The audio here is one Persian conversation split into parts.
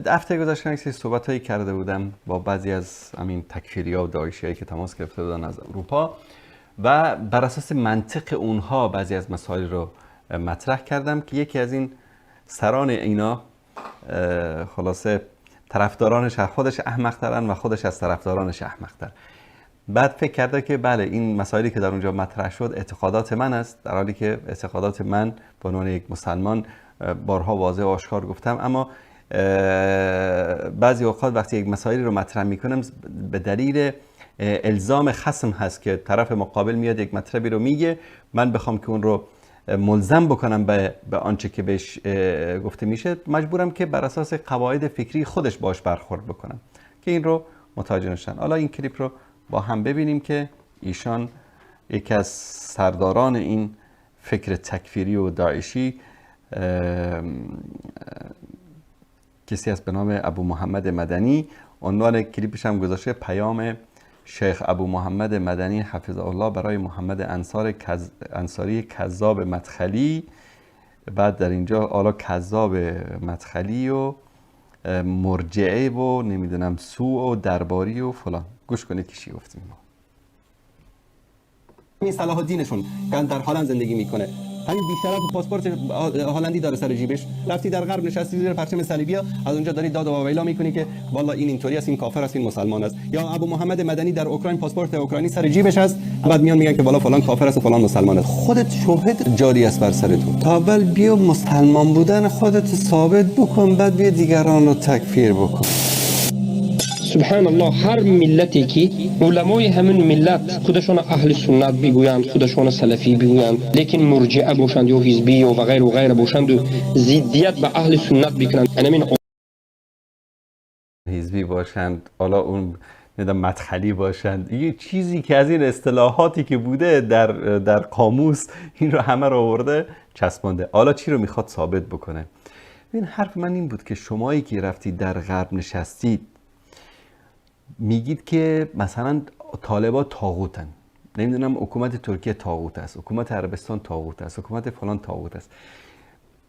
هفته گذشته یک سری صحبت‌هایی کرده بودم با بعضی از همین تکفیری‌ها و داعشی‌هایی که تماس گرفته بودن از اروپا و بر اساس منطق اونها بعضی از مسائل رو مطرح کردم که یکی از این سران اینا خلاصه طرفدارانش خودش احمق‌ترن و خودش از طرفدارانش احمق‌تر. بعد فکر کرده که بله این مسائلی که در اونجا مطرح شد اعتقادات من است، در حالی که اعتقادات من به عنوان یک مسلمان بارها واضح و آشکار گفتم، اما بعضی اوقات وقتی یک مسائلی رو مطرح میکنم به دلیل الزام خصم هست که طرف مقابل میاد یک مطلبی رو میگه، من بخوام که اون رو ملزم بکنم به آنچه که بهش گفته میشه، مجبورم که بر اساس قواعد فکری خودش باش برخورد بکنم که این رو متوجه نشن. حالا این کلیپ رو با هم ببینیم که ایشان یکی از سرداران این فکر تکفیری و داعشی کسی است به نام ابو محمد مدنی. عنوان کلیپش هم گذاشته پیام شیخ ابو محمد مدنی حفظه الله برای محمد انصاری کذاب مدخلی. بعد در اینجا حالا کذاب مدخلی و مرجعه و نمیدونم سوء و درباری و فلان. گوش کنید که چی گفتیم ما. این صلاح الدینشون که در هلند زندگی میکنه، همین بیشتر پاسپورت هلندی داره سر جیبش، رفتی در غرب نشستی زیر پرچم صلیبیا، از اونجا داری داد و واویلا میکنی که والا این اینطوری است، این کافر است، این مسلمان است. یا ابو محمد مدنی در اوکراین پاسپورت اوکراینی سر جیبش است، بعد میان میگن که والا فلان کافر است و فلان مسلمان است. خودت شوهد جاری است بر سر تو. تا اول بیا مسلمان بودن خودت ثابت بکن، بعد بیا دیگران رو تکفیر بکن. سبحان الله، هر ملتی که علمای همین ملت خودشون اهل سنت بگویند، خودشون سلفی بگویند، لیکن مرجئه باشند یا حزبی و غیر و غیر باشند و ضدیت به اهل سنت بکنند، همین حزبی باشند، حالا اون مدخلی باشند، یه چیزی که از این اصطلاحاتی که بوده در قاموس این رو همه رو آورده چسبانده. حالا چی رو میخواد ثابت بکنه؟ این حرف من این بود که شمایی که رفتید در غرب نشستید میگید که مثلا طالبا طاغوتن، نمیدونم حکومت ترکیه طاغوت است، حکومت عربستان طاغوت است، حکومت فلان طاغوت است.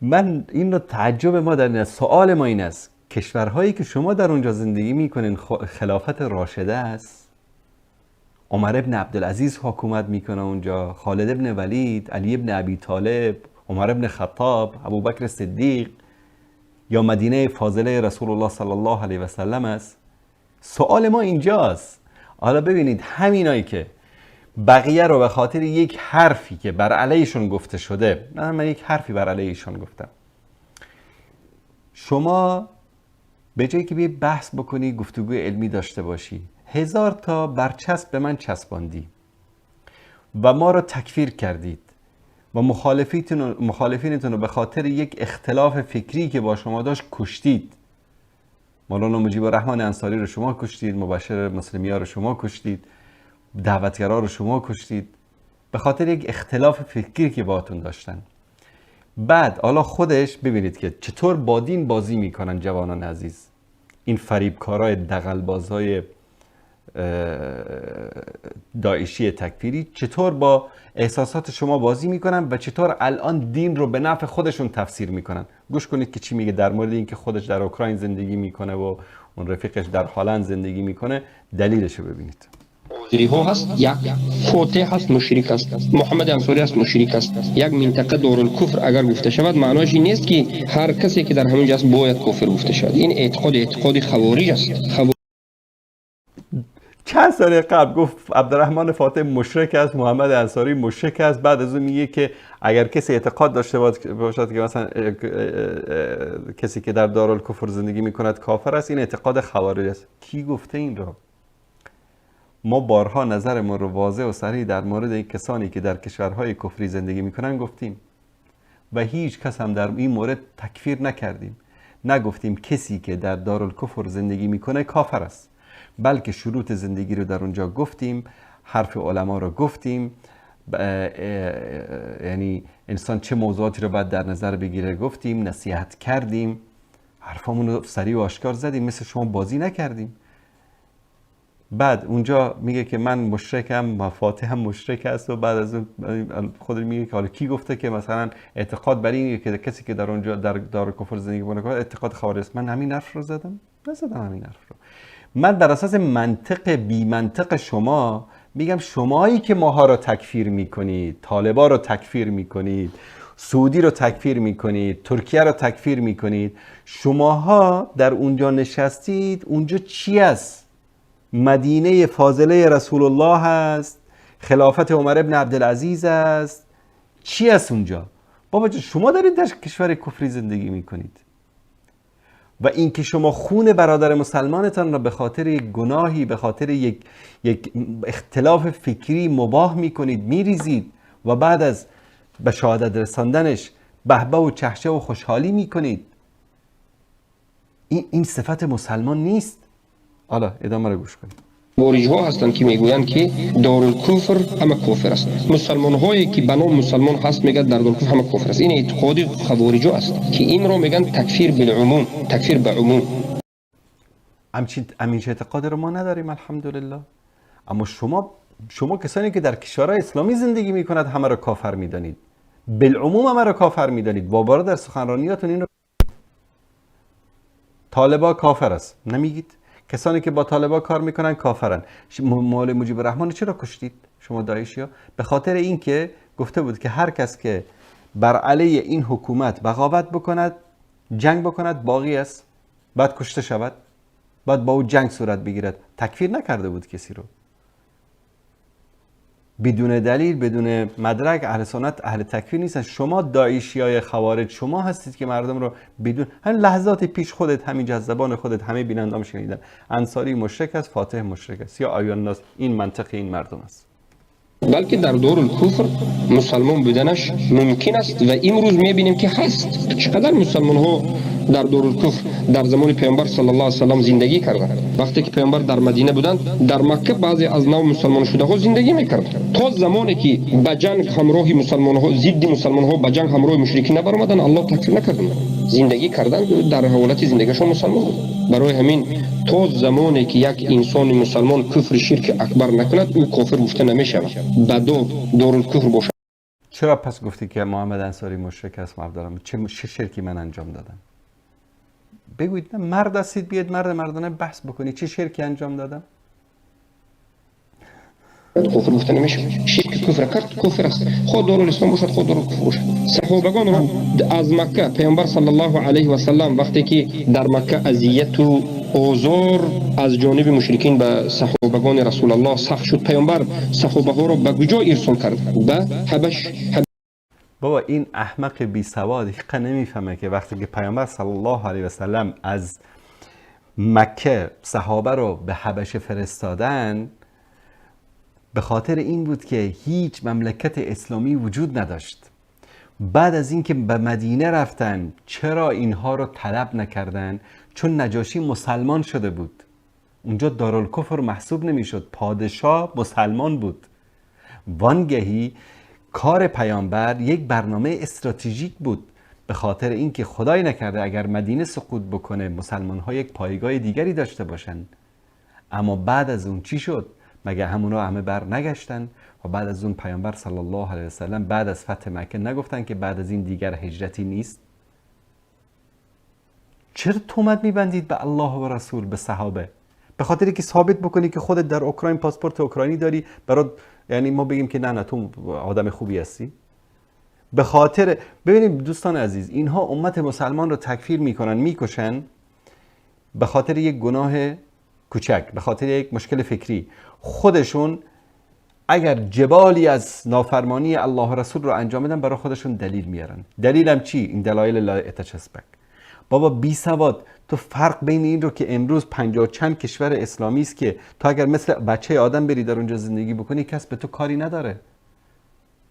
من این رو تعجب ما در این است، سوال ما این است کشورهایی که شما در اونجا زندگی میکنین خلافت راشده است، عمر ابن عبدالعزیز حکومت میکنه اونجا، خالد ابن ولید، علی ابن ابی طالب، عمر ابن خطاب، ابوبکر صدیق، یا مدینه فاضله رسول الله صلی الله علیه و سلم است. سوال ما اینجاست. حالا ببینید همینایی که بقیه رو به خاطر یک حرفی که بر علیهشون گفته شده، من یک حرفی بر علیهشون گفتم، شما به جایی که بیای بحث بکنی، گفتگوی علمی داشته باشی، 1000 تا برچسب به من چسباندی و ما رو تکفیر کردید و مخالفینتون رو به خاطر یک اختلاف فکری که با شما داشت کشتید. مولانا مجیب الرحمن انصاری رو شما کشتید، مبشر مسلمی ها رو شما کشتید، دعوتگرا رو شما کشتید، به خاطر یک اختلاف فکری که باهاتون داشتن. بعد حالا خودش ببینید که چطور با دین بازی میکنن جوانان عزیز، این فریبکارای دغلبازهای داعشی تکفیری چطور با احساسات شما بازی میکنن و چطور الان دین رو به نفع خودشون تفسیر میکنن. گوش کنید که چی میگه در مورد اینکه خودش در اوکراین زندگی میکنه و اون رفیقش در هلند زندگی میکنه، دلیلش رو ببینید. ها هست، یک فاتح هست مشرک است، محمد انصاری هست مشرک است. یک منطقه دارالکفر اگر گفته شود معناش این نیست که هر کسی که در همین جاست باید کافر گفته شود. این اعتقاد خوارج است. چند سال قبل گفت عبدالرحمن فاتح مشرک است، محمد انصاری مشرک است. بعد از اون میگه که اگر کسی اعتقاد داشته باشد که مثلا کسی که در دارالکفر زندگی میکند کافر است، این اعتقاد خوارج است. کی گفته این را؟ ما بارها نظرمون رو واضح و صریح در مورد این کسانی که در کشورهای کفری زندگی میکنن گفتیم و هیچ کس هم در این مورد تکفیر نکردیم. نگفتیم کسی که در دارالکفر زندگی میکنه کافر است، بلکه شروط زندگی رو در اونجا گفتیم، حرف علما رو گفتیم، یعنی انسان چه موضوعاتی رو باید در نظر بگیره گفتیم، نصیحت کردیم، حرفامون رو سریع و آشکار زدیم، مثل شما بازی نکردیم. بعد اونجا میگه که من مشرکم و فاتح هم مشرک است و بعد از اون خود میگه که حالا کی گفته که مثلا اعتقاد بر اینه که کسی که در اونجا در دارالکفر زندگی کنه اعتقاد خوارج است. من همین حرف رو زدم؟ نزدم همین حرف رو. من بر اساس منطق بی منطق شما میگم شمایی که ماها رو تکفیر میکنید، طالبا رو تکفیر میکنید، سعودی رو تکفیر میکنید، ترکیه رو تکفیر میکنید، شماها در اونجا نشستید، اونجا چی است؟ مدینه فاضله رسول الله هست، خلافت عمر ابن عبدالعزیز است، چی است اونجا؟ بابا جان شما دارید در کشور کفری زندگی میکنید و اینکه شما خون برادر مسلمانتان را به خاطر یک گناهی، به خاطر یک اختلاف فکری مباح میکنید، میریزید و بعد از به شهادت رساندنش بهبه و چهچه و خوشحالی میکنید، این صفت مسلمان نیست. حالا ادامه رو گوش کنید. خوارج ها هستند که میگویند که دارالکفر همه کافر است. مسلمان هایی که به نام مسلمان هست میگن در دارالکفر همه کافر است. این اعتقاد خوارج است که این رو میگن تکفیر بالعموم، تکفیر به عموم. همچین اعتقاد رو ما نداریم الحمدلله. اما شما کسانی که در کشورهای اسلامی زندگی میکند همه رو کافر میدانید، بالعموم همه رو کافر میدانید. بابا در سخنرانیاتون این رو طالبا کافر است نمیگید؟ کسانی که با طالبا کار میکنن کافرن. مال مجیب الرحمن چرا کشتید شما داعشیا؟ به خاطر اینکه گفته بود که هر کس که بر علیه این حکومت بغاوت بکند، جنگ بکند، باغی است، بعد کشته شود، بعد با او جنگ صورت بگیرد. تکفیر نکرده بود کسی رو بدون دلیل، بدون مدرک. اهل سنت اهل تکفیر نیستن. شما داعشیای خوارج شما هستید که مردم رو بدون همین لحظات پیش خودت، همین از زبان خودت، همه بینندام شنیدن، انصاری مشرک است، فاتح مشرک است، یا آیان الناس. این منطق این مردم است. بلکه در دارالکفر مسلمان بودنش ممکن است و امروز میبینیم که هست. چقدر مسلمان ها در دارالکفر در زمان پیامبر صلی الله علیه و سلم زندگی کردند. وقتی که پیامبر در مدینه بودند، در مکه بعضی از نو مسلمان شده ها زندگی میکردند. تا زمانی که به جنگ همراه مسلمان ها، ضد مسلمان ها به جنگ همراه مشرکین نبرآمدند، الله تکفیر نکردند. زندگی کردند، در حالت زندگیشون مسلمان بود. برای همین تا زمانی که یک انسان مسلمان کفر شرک اکبر نکند، او کافر گفته نمیشود. به دارالکفر باشد. چرا پس گفتی که محمد انصاری مشرک است؟ عبدالرحمن چه شرکی من انجام دادم؟ بگویید نه، مرد هستید، بیاید مرد مردانه بحث بکنید چه شرکی انجام دادم؟ کفر گفته نمیشه. شرک کفر کرد کفر است. خود دارالاسلام باشد، خود دارالکفر باشد. صحابگان رو از مکه پیامبر صلی الله علیه و سلم وقتی که در مکه اذیت و آزار از جانب مشرکین به صحابگان رسول الله سخت شد، پیامبر صحابه ها رو به کجا ارسال کرد؟ به حبش. بابا این احمق بی سواد هیچ نمیفهمه که وقتی که پیامبر صلی الله علیه و سلم از مکه صحابه رو به حبشه فرستادن، به خاطر این بود که هیچ مملکت اسلامی وجود نداشت. بعد از اینکه به مدینه رفتن، چرا اینها رو طلب نکردن؟ چون نجاشی مسلمان شده بود، اونجا دارالکفر محسوب نمیشد، پادشاه مسلمان بود. وانگهی کار پیامبر یک برنامه استراتژیک بود، به خاطر اینکه خدای نکرده اگر مدینه سقوط بکنه مسلمان ها یک پایگاه دیگری داشته باشن. اما بعد از اون چی شد؟ مگه همونا همه بر نگشتن؟ و بعد از اون پیامبر صلی الله علیه و سلم بعد از فتح مکه نگفتن که بعد از این دیگر هجرتی نیست؟ چرا تهمت میبندید به الله و رسول، به صحابه؟ به خاطر اینکه ثابت بکنی که خودت در اوکراین پاسپورت اوکراینی داری، برات یعنی ما بگیم که نه نه تو آدم خوبی هستی؟ به خاطر ببینیم دوستان عزیز، اینها امت مسلمان رو تکفیر میکنن، میکشن به خاطر یک گناه کوچک، به خاطر یک مشکل فکری. خودشون اگر جبالی از نافرمانی الله و رسول رو انجام بدن، برای خودشون دلیل میارن. دلیلم چی؟ این دلایل لا اتچسبک. بابا بی سواد، تو فرق بین این رو که امروز 50 چند کشور اسلامی است که تو اگر مثل بچه آدم بری در اونجا زندگی بکنی کس به تو کاری نداره،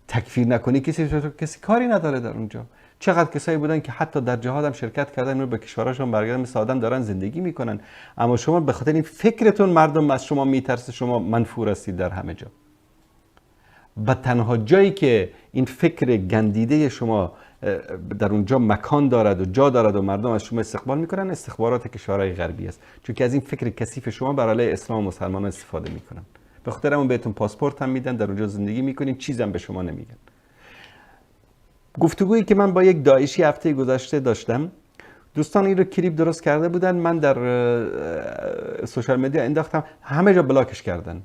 تکفیر نکنی کسی تو کسی کاری نداره در اونجا. چقدر کسایی بودن که حتی در جهاد هم شرکت کردن، رو به کشوراشون برگردن، مثل آدم دارن زندگی میکنن. اما شما به خاطر این فکرتون مردم از شما میترسه، شما منفور هستید در همه جا. و تنها جایی که این فکر گندیده شما در اونجا مکان دارد و جا دارد و مردم از شما استقبال میکنن، استخبارات کشورهای غربی است، چون که از این فکر کثیف شما بر علیه اسلام و مسلمان استفاده میکنن. به خاطر همون بهتون پاسپورت هم میدن، در اونجا زندگی میکنین، چیزم به شما نمیگن. گفتگویی که من با یک داعشی هفته گذشته داشتم، دوستان این رو کلیپ درست کرده بودن، من در social media انداختم، همه جا block ش کردن.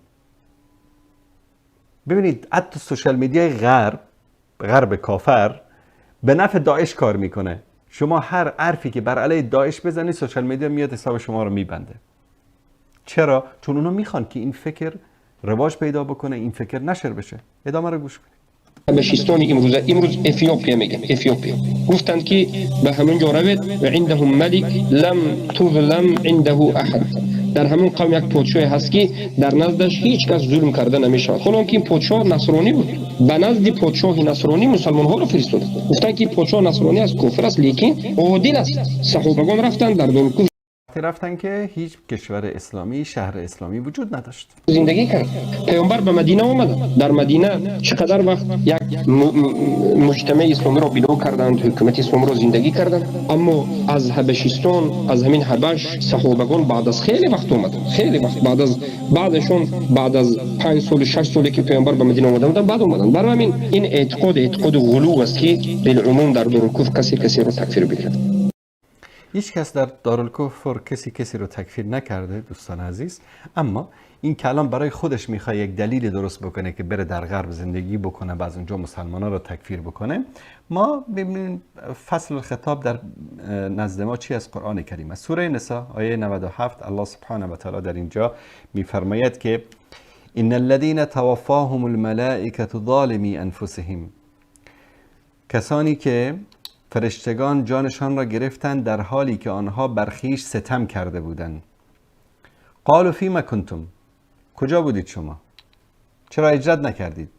ببینید حتی social media غرب کافر به نفع داعش کار میکنه. شما هر حرفی که بر علیه داعش بزنید، social media میاد حساب شما رو میبنده. چرا؟ چون اونا میخوان که این فکر رواج پیدا بکنه، این فکر نشر بشه. ادامه رو گوش کنید. حبشستان امروز افیوپیا میگن، افیوپیا. گفتند که به همونجا روید و عندهم ملک لم تظلم عنده احد. در همون قوم یک پادشاه هست که در نزدش هیچ کس ظلم کرده نمیشود. حالا که این پادشاه نصرانی بود، به نزد پادشاه نصرانی مسلمان ها رو فرستاد. گفتند که پادشاه نصرانی است، کافر است، لیکن عادل است. صحابگان رفتند در دارالکفر رفتن که هیچ کشور اسلامی، شهر اسلامی وجود نداشت. زندگی کرد. پیامبر به مدینه آمد. در مدینه چقدر وقت یک مجتمع اسلامی را بنا کردند، حکومت اسلامی را زندگی کردند. اما از حبشستان، از همین حبش، صحابگان بعد از خیلی وقت آمدند. خیلی وقت بعد از بعدشون، بعد از 5 سال 6 سالی که پیامبر به مدینه آمده بودند، بعد آمدند. برای همین این اعتقاد غلو است که بالعموم در دارالکفر کسی را تکفیر بکند. هیچ کس در دارالکفر کسی رو تکفیر نکرده دوستان عزیز، اما این کلام برای خودش میخواد یک دلیل درست بکنه که بره در غرب زندگی بکنه و از اونجا مسلمان ها رو تکفیر بکنه. ما ببینیم فصل الخطاب در نزد ما چی از قرآن کریم است. سوره نساء آیه 97 الله سبحانه و تعالی در اینجا میفرماید که ان الذين توفاهم الملائکه ظالمی انفسهم، کسانی که فرشتگان جانشان را گرفتند در حالی که آنها بر خویش ستم کرده بودند. قالوا فیما کنتم، کجا بودید شما؟ چرا هجرت نکردید؟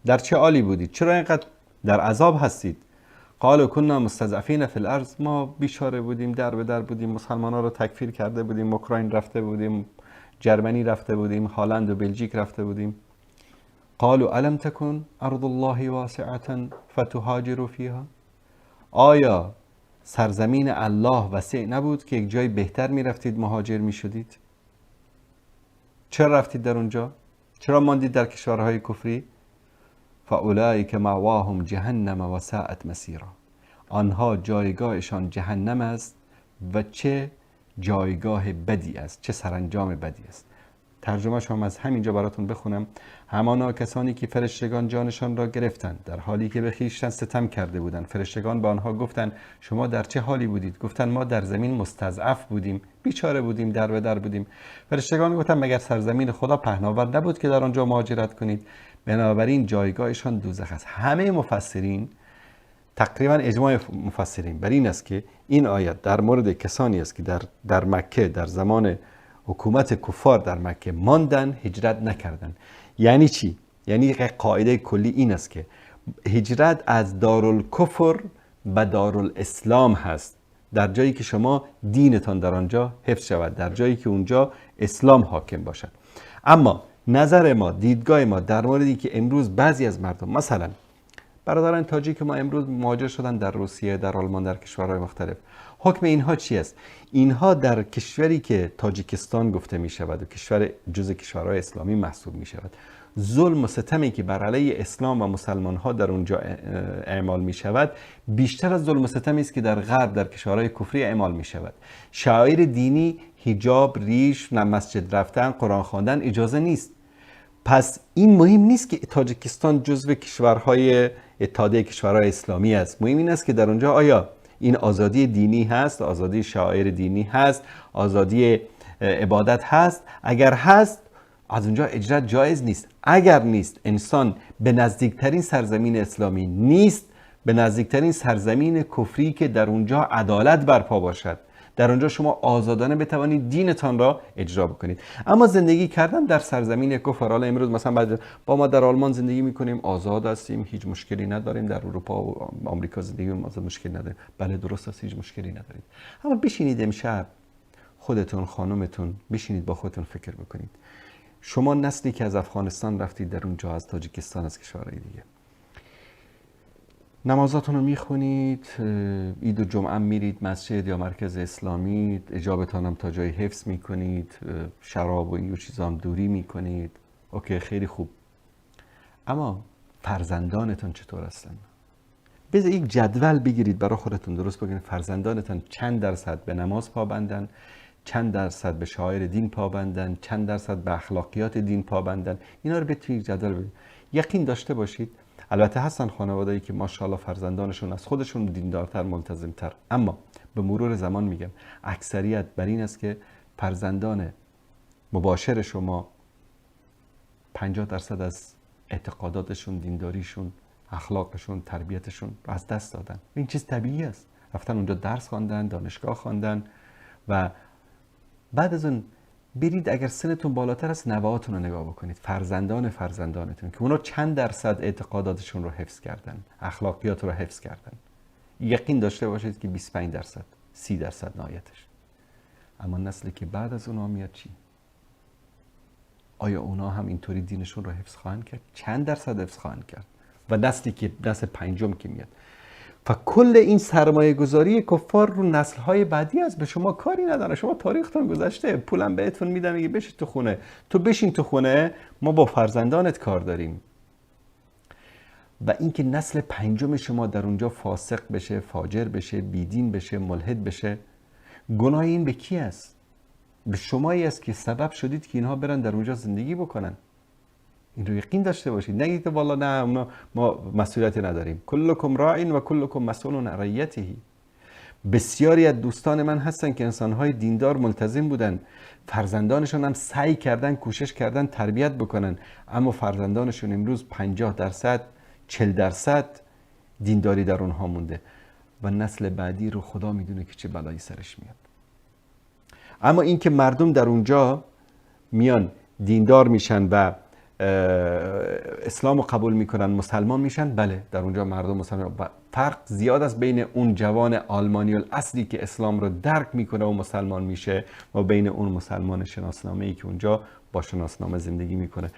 در چه حالی بودید؟ چرا اینقدر در عذاب هستید؟ قالوا كنا مستضعفین فی الارض، ما بیچاره بودیم، در به در بودیم، مسلمان ها را تکفیر کرده بودیم، اوکراین رفته بودیم، جرمنی رفته بودیم، هلند و بلژیک رفته بودیم. قالوا الم تکن ارض الله واسعة فتهاجروا فیها، آیا سرزمین الله وسیع نبود که یک جای بهتر میرفتید مهاجر میشدید؟ چرا رفتید در اونجا؟ چرا ماندید در کشورهای کفری؟ فاولئک مأواهم جهنم و ساءت مسیرا، آنها جایگاهشان جهنم است و چه جایگاه بدی است، چه سرانجام بدی است. ترجمه شما از همینجا براتون بخونم. همانا کسانی که فرشتگان جانشان را گرفتند در حالی که به خویشتن ستم کرده بودند، فرشتگان به آنها گفتند شما در چه حالی بودید؟ گفتند ما در زمین مستضعف بودیم، بیچاره بودیم، در به در بودیم. فرشتگان گفتند مگر سرزمین خدا پهناور نبود که در آنجا مهاجرت کنید؟ بنابراین جایگاهشان دوزخ است. همه مفسرین، تقریبا اجماع مفسرین بر این است که این آیت در مورد کسانی است که در مکه در زمان حکومت کفار در مکه ماندن، هجرت نکردن. یعنی چی؟ یعنی قاعده کلی این است که هجرت از دارالکفر به دارالاسلام هست، در جایی که شما دینتان در آنجا حفظ شود، در جایی که اونجا اسلام حاکم باشد. اما نظر ما، دیدگاه ما در موردی که امروز بعضی از مردم، مثلا برادران تاجیک ما امروز مهاجر شدن در روسیه، در آلمان، در کشورهای مختلف، حکم اینها چی است؟ اینها در کشوری که تاجیکستان گفته می شود و کشور جزء کشورهای اسلامی محسوب می شود، ظلم و ستمی که بر علیه اسلام و مسلمان ها در اونجا اعمال می شود بیشتر از ظلم و ستمی است که در غرب در کشورهای کفری اعمال می شود. شعائر دینی، حجاب، ریش، مسجد رفتن، قرآن خواندن اجازه نیست. پس این مهم نیست که تاجیکستان جزو کشورهای اتحادیه کشورهای اسلامی است. مهم این است که در اونجا آیا این آزادی دینی هست، آزادی شعائر دینی هست، آزادی عبادت هست؟ اگر هست از اونجا اجرت جایز نیست. اگر نیست، انسان به نزدیکترین سرزمین اسلامی نیست، به نزدیکترین سرزمین کفری که در اونجا عدالت برپا باشد، در اونجا شما آزادانه بتوانید دینتان را اجرا بکنید. اما زندگی کردن در سرزمین کفر، حالا امروز مثلا بعد با ما در آلمان زندگی میکنیم، آزاد هستیم، هیچ مشکلی نداریم، در اروپا و آمریکا زندگی میکنیم، مشکلی نداریم. بله درست است، هیچ مشکلی ندارید. اما بشینید امشب خودتون، خانومتون، بشینید با خودتون فکر بکنید. شما نسلی که از افغانستان رفتید در اونجا، از تاجیکستان، از کشورهای دیگه، نمازاتون رو میخونید، عید و جمعه میرید مسجد یا مرکز اسلامی، اجابتان هم تا جای حفظ میکنید، شراب و این چیزا هم دوری میکنید، اوکی خیلی خوب. اما فرزندانتان چطور هستن؟ بذار یک جدول بگیرید برای خودتون درست بکنید، فرزندانتان چند درصد به نماز پابندن، چند درصد به شعائر دین پابندن، چند درصد به اخلاقیات دین پابندن. اینا رو بتونید جدول بگیرید. یقین داشته باشید، البته هستن خانواده‌ای که ماشاءالله فرزندانشون از خودشون دیندارتر، ملتزمتر، اما به مرور زمان میگم اکثریت بر این است که فرزندان مباشر شما 50% از اعتقاداتشون، دینداریشون، اخلاقشون، تربیتشون رو از دست دادن. این چیز طبیعی است. رفتن اونجا درس خواندن، دانشگاه خواندن و بعد از اون برید اگر سنتون بالاتر است نوه‌هاتون رو نگاه بکنید، فرزندان فرزندانتون که اونا چند درصد اعتقاداتشون رو حفظ کردن، اخلاقیات رو حفظ کردن. یقین داشته باشید که 25%، 30% نهایتش. اما نسلی که بعد از اونا میاد چی؟ آیا اونا هم اینطوری دینشون رو حفظ خواهند کرد؟ چند درصد حفظ خواهند کرد؟ و نسلی که نسل پنجم که میاد و کل این سرمایه گذاری کفار رو نسل های بعدی است، به شما کاری نداره. شما تاریختون گذشته، پولم بهتون میدم میگه بشین تو خونه، تو بشین تو خونه، ما با فرزندانت کار داریم. و اینکه نسل پنجم شما در اونجا فاسق بشه، فاجر بشه، بیدین بشه، ملحد بشه، گناه این به کی است؟ به شمایی است که سبب شدید که اینها برن در اونجا زندگی بکنن. این رو یقین داشته باشید. نگید والا نه ما مسئولیتی نداریم. کلکم راع و کلکم مسئول عن رعیته. بسیاری از دوستان من هستن که انسانهای دیندار ملتزم بودن، فرزندانشون هم سعی کردن، کوشش کردن تربیت بکنن، اما فرزندانشون امروز 50%، 40% دینداری در اونها مونده و نسل بعدی رو خدا میدونه که چه بلایی سرش میاد. اما اینکه مردم در اونجا میان دیندار میشن و اسلام رو قبول میکنن، مسلمان میشن، بله در اونجا مردم مسلمان، فرق زیاد است بین اون جوان آلمانی الاصلی که اسلام رو درک میکنه و مسلمان میشه و بین اون مسلمان شناسنامه ای که اونجا با شناسنامه زندگی میکنه.